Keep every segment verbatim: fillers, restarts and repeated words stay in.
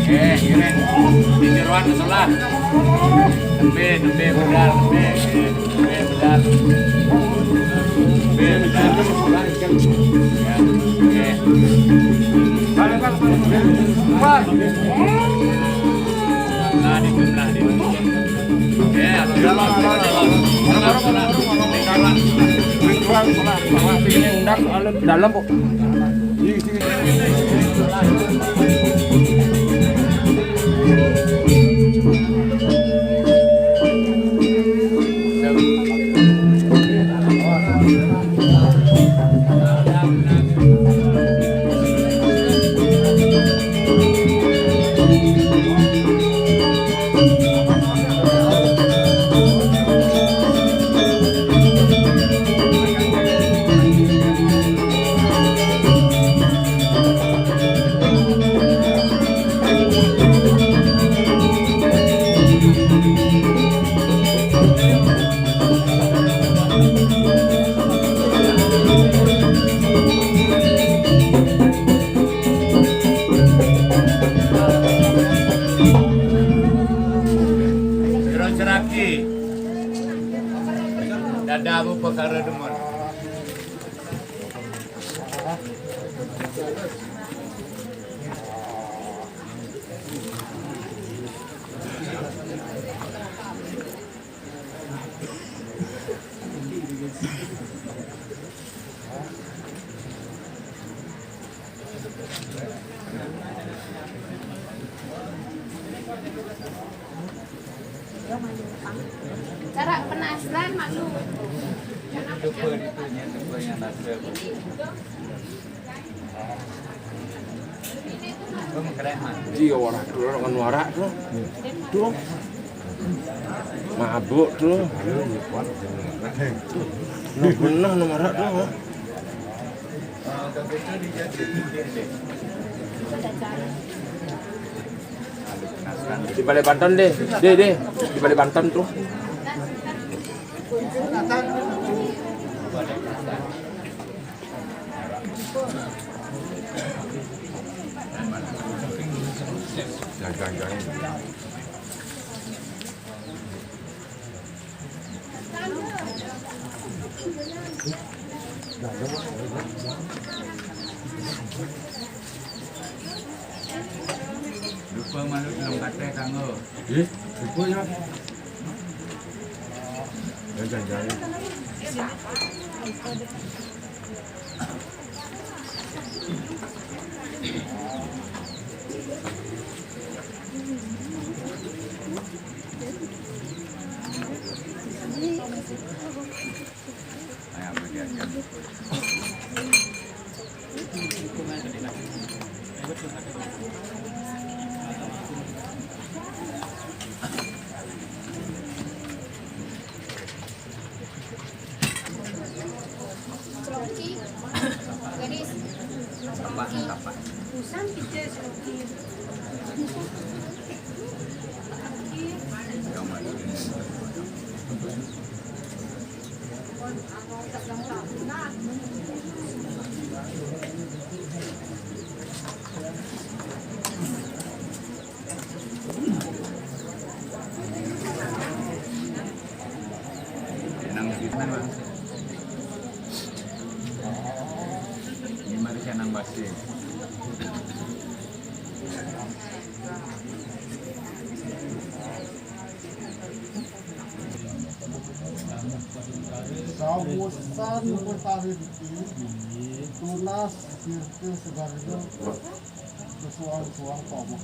Eh, iring. Di jeroan sebelah. Tembe, tembe, budal, tembe, tembe, budal. Tembe, budal. Ya, oke. Nah, di sebelah, di. Ya, Dalam, kok. Sira seraki. Dadamu perkara demen. Cara penasaran malu. Iya, warak tu, dengan warak tu. Tu. Mabuk tu. Nak benar nama warak tu, ha? Di balik Banten deh, deh, deh. Di balik Banten tu. Lupa malu belum kata kanggo. Eh, lupa ya. Jangan, jangan. Seroki. Gadis. Seroki. Busan pija Seroki. Seroki. Anu, tak gampang. Nah. Nang Bisman, Bang. Ini mari saya nang basi. Sabusan perkara iki tunas sirke segarjo kesuang-suang pamah.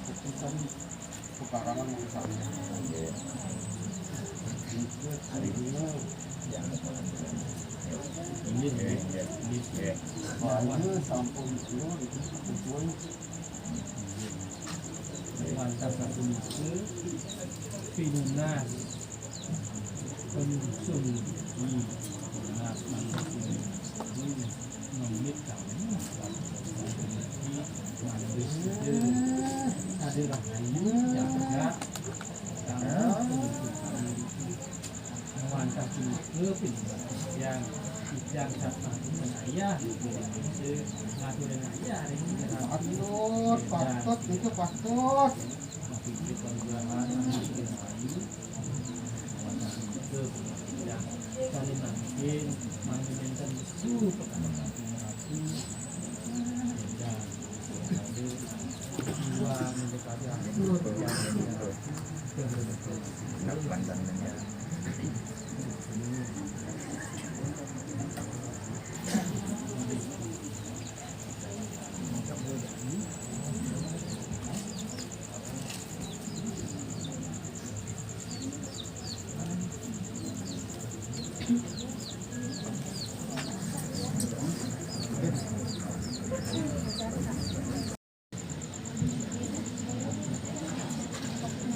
Keputusan pekarangan wong sami. Nggih. Nggih. Hari ini. Nggih, nggih, nggih. Soalnya sampun kula itu sesuai. Mantap satu meter. Pinunas. Penyusun di Komnas Ham ini memberikan mandis kita adalah ini jaga kamu penyusun kami itu mantap juga pindah yang tidak satu ayah itu ngatur ayah hari ini. Patut, patut, itu patut. Tapi itu perjuangan yang paling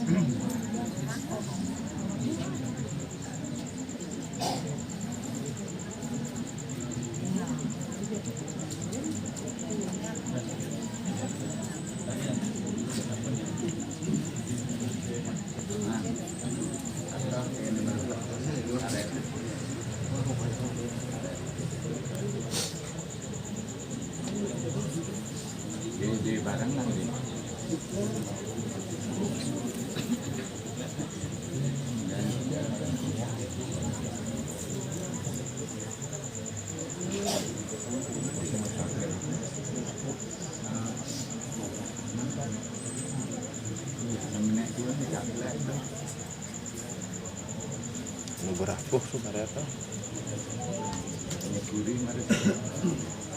Di, di barang lah, di. Ini berapa tuh, mereka? Ini gurih, mereka.